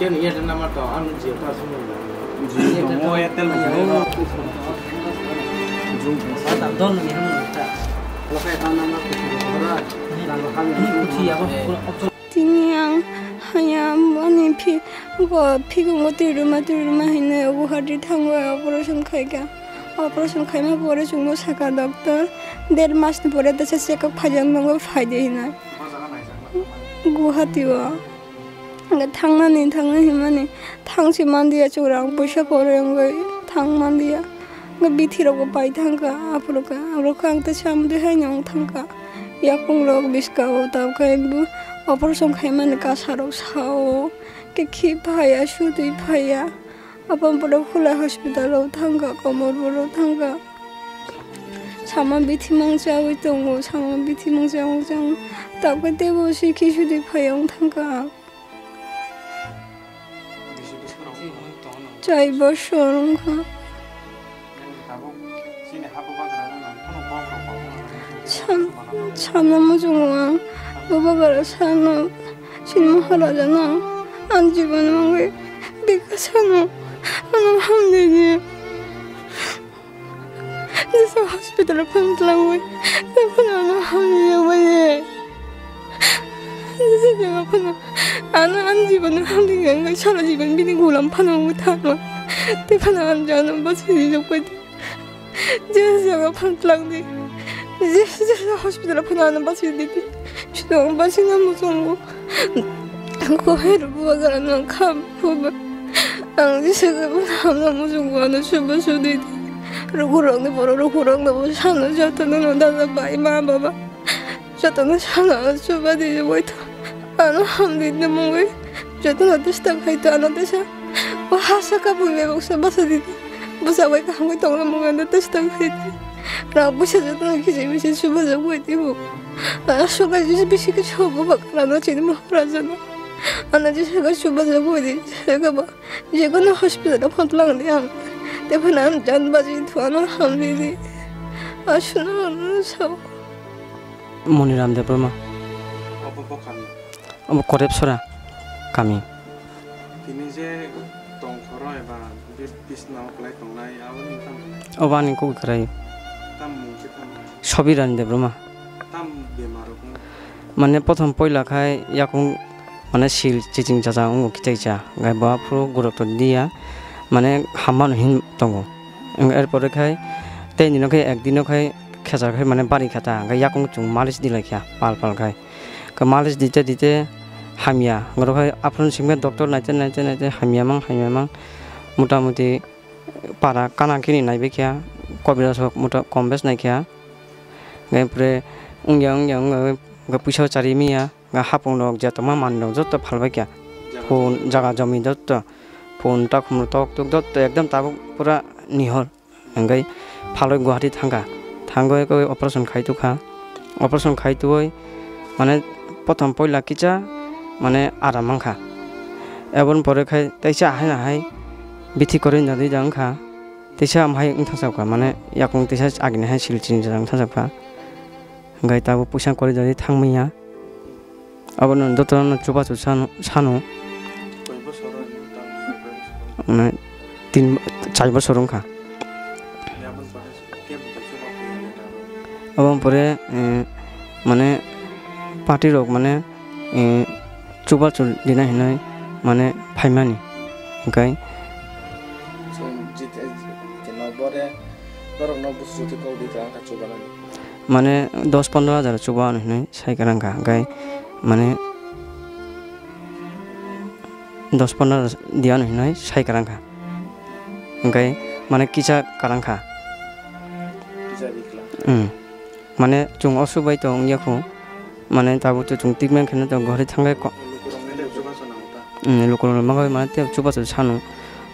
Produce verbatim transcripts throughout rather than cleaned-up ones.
Ni Airtel number to, ano Jio to aswk nang. Jio tongo, Airtel bo tongo. Jio tongo. Tini ang haya ani phi-, bo phikungo twirwma twirwma hinwi Guwahati thangwi operation khaikha. Operation khaima pore chwngno sakha doctor, der masni pore teisa check up khaijak nangwi phaidi hinwi. Guwahati o. Hwnkhe thangnani, thangna himani, thangsi manliya, chwng rang puisa kwrwi wngwi thang manliya. Hwnkhe bithi rokbo pai thangkha, aphuru kha, aphuru kha, ang teisa amtwi haino wng thangkha. Yakung rok bwskao, tabukhe bo operation khaimani kasa rok sao, khe khi phaiya, sutwi phaiya. Aboni pore Khulai hospital o thangkha, Komolpur o thangkha. Sama bithi mangchawi tongo, sama bithi mangchawi tongo. Tabukhe teibo sikhi sudi phaiya wng thangkha. Chai bosor wngkha. Sam-, sana muchungo ang. Bubagra sano, chini Maharaja no, ang jibon mangwi bikha sano, ano hamlini. Jesa hospital phano twlangwi, tei phano ano hamlini wngmani. Jesa jaga phano ano ang jibon hamlini wngwi sara jibon bini gulam phano wngwi thangma. Tei phano ang jano bwswk rijak pai. Jesa jaga phano twlang di. Jesa, jesa hospital phano ano bachai di. Sudo ang bachai na muchungo. Ang kohai rw bubagra no kha buba. Ang jesa jaga phano ano muchungo ano suba sudi di. Rukurok ni boro rukurok no bo sano joto no no dada bai ma baba. Jotono sana chuba di waitha. Ano hamdi de mungwi. Jotono testa khai to ano tesa. O hasa ka bui bebok sa basa di. Basa wai ka hamwi tongna mungwi ano testa khai di. Rang busa jotono kisi misi chuba jok wai di bo. Ano suka jisi bisi ke chuba bak ano chini Maharaja no. Ano jisi ka chuba jok wai di. Saka ba. Jekono hospital o phone tlang di ang. Te phano ang jan baji thu ano hamdi di. Aswkno ano sao. Moniram Debbarma. Obo bo kami. Obo Korepsora kami. Tini je tongkhoro eba bi-, bisnao kwlai tongnai, aboni tamo? Obo ani kok kwrai. Tam mung khe tamo? Sobirani Debbarma. Tam bemar rok wng? Mane, prothom poila khai yakung, mane, sil chiching chacha wngo, kichaisa. Gai bo aphuru gurok to diya, mane, hammano hin tongo. Wng, er pore khai tei nino khai ek dino khai khechar khai, mane, bari kha ta, hwnkhe yakung chwng malis di lai kha pal pal khai. Khe malis dite dite hamya, oro khai aphuru simi khe doctor naite naite naite hamya mang hamya mang, mota moti para kana kini naibe kha, kobiraj rok mota kom bes nai kha. Hwnkhe pore wngya wngya wngya wngya puisa chari manya. Hapung rok je tongma manwi rok joto phalbai kha. Phone, jaga jomi joto, phone takhum rok tok tok joto ekdom tabuk pura nihor. Hwnkhe phalwi Guwahati thangkha. Thangwi khe operation khai tukha. Operation khai tuwi mane prothom poila kisa mane aram mankha. Eboni pore khai teisa ahai nahai bithi kwrwi nadi da wngkha. Teisa amhai wngthasakha mane yakung teisa agini hai sil chini jora wngthasakha. Hwnkhe tabuk puisa kwrwi dadi thangmanya. Abono jotono chubachu sano, sano. Koi bosor ni tang? Mane tin, char bosor wngkha. Aboni pore, eh, mane party rok mane, eh, chubachu dina hinwi mane phaimani. Hwnkhe chwng jit-, jit-, jino bore borokno busu kok di ta wngkha chubanani. Mane dos pondro hajar chuba ano hinwi sai kwrang kha, hwnkhe mane dos pondro hajar di ano hinwi sai kwrang kha, hwnkhe mane kisa kwrang kha. Kisa bikla. Hmm. Mane chwng osu bai tong ya kho, mane tabuk to chwng treatment khaina to Guwahati thangkhe ko-, lukurokni tei chubachu nango ta? Hmm, lukurokno bagwi mane tei chubachu sano,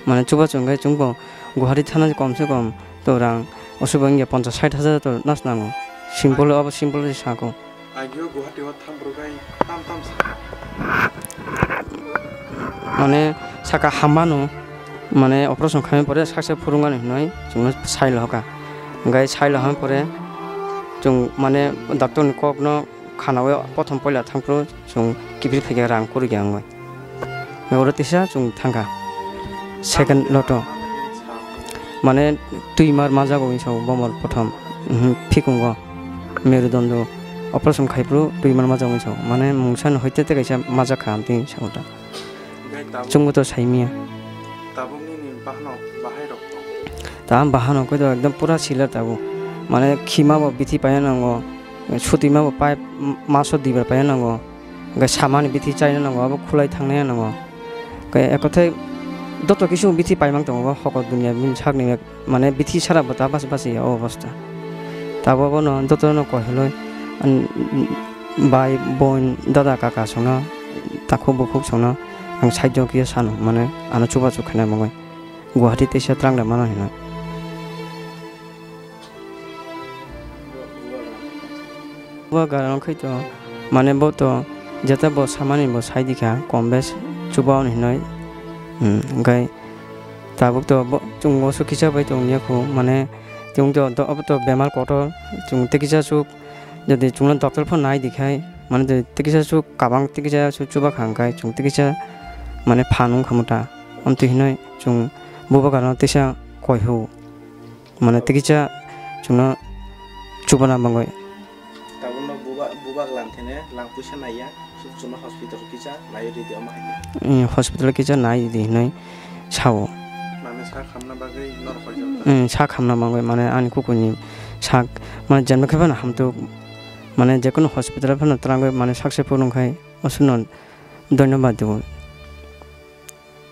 mane chubachu hwnkhe chwngbo Guwahati thana kom se kom to rang osu bai wngya ponchas sait hajar to nas nango, simple abo simple se sako. Agio Guwahati o thambrwk bai tam tam sa. Mane saka hammano, mane operation khaimani pore saksa phurungani hinwi chwngno sai lohoka. Hwnkhe sai lohamani pore chwng mane doctor ni kokno khanawi prothom poila thangphuru chwng kiphil phaikha rang kwrwikha wngwi. Oro teisa chwng thangkha. Second lotto. Mane twimar majak wngwi sao bomor prothom. Mhm, phikungo. Merudondo operation khaiphuru twimar majak wngwi sao. Mane mungsa no hoite te kaisa majak kha amtwi sao ta. Chwngbo to saimia. Tabuk nini bahanok bahai rok. Ta bahanok khe to ekdom pura sila tabuk. Mane khima bo bithi paina nango. Sutima bo pai maso dibar paina nango. Hingke samani bithi chaina nango, abo khulai thangnai nango. Hingke ekothai joto kisu bithi paimang tongo, bo hoko dunia bini sakni mane bithi sara bo ta basi basi ya o obostha. Tabo bono jotono koheloi, an, bai, boin, dada, kaka songno, takhuk bukhuk songno ang side o khe sano, mane ano chubachu khaina mangoi. Guwahati teisa twlang da mano hinoi. Bo garan khai to, mane bo to jeta bo samani bo sai dikha, kom bes chuba on hinoi. Hmm, hingke tabuk to bo chwng oso kisa bai tong ya kho, mane chwng to, to, abo to bemar kotor, chwng tei kisa suk, jodi chwngno doctor pho nai dikhai, mane jodi tei kisa suk kabang tei kisa suk chuba kha hingkai chwng tei kisa mane phan wng kha muta. Amtwi hinoi chwng bubagrano teisa koi hou. Mane tei kisa chwngno chubana mangoi. Tabukno buba-, bubak lang thene lang puisa naiya, chwngno hospital kisa naiwi ridi omo hai. Mm, hospital kisa nai di hinoi sao. Mane sak hamna bagwi norok hoijak. Mm, sak hamna mangoi mane ani kukuini sak mane jemno khe phano hamtuk mane jekono hospital phano twlangwi mane successful wngkhai osuno dhonyobad dibo.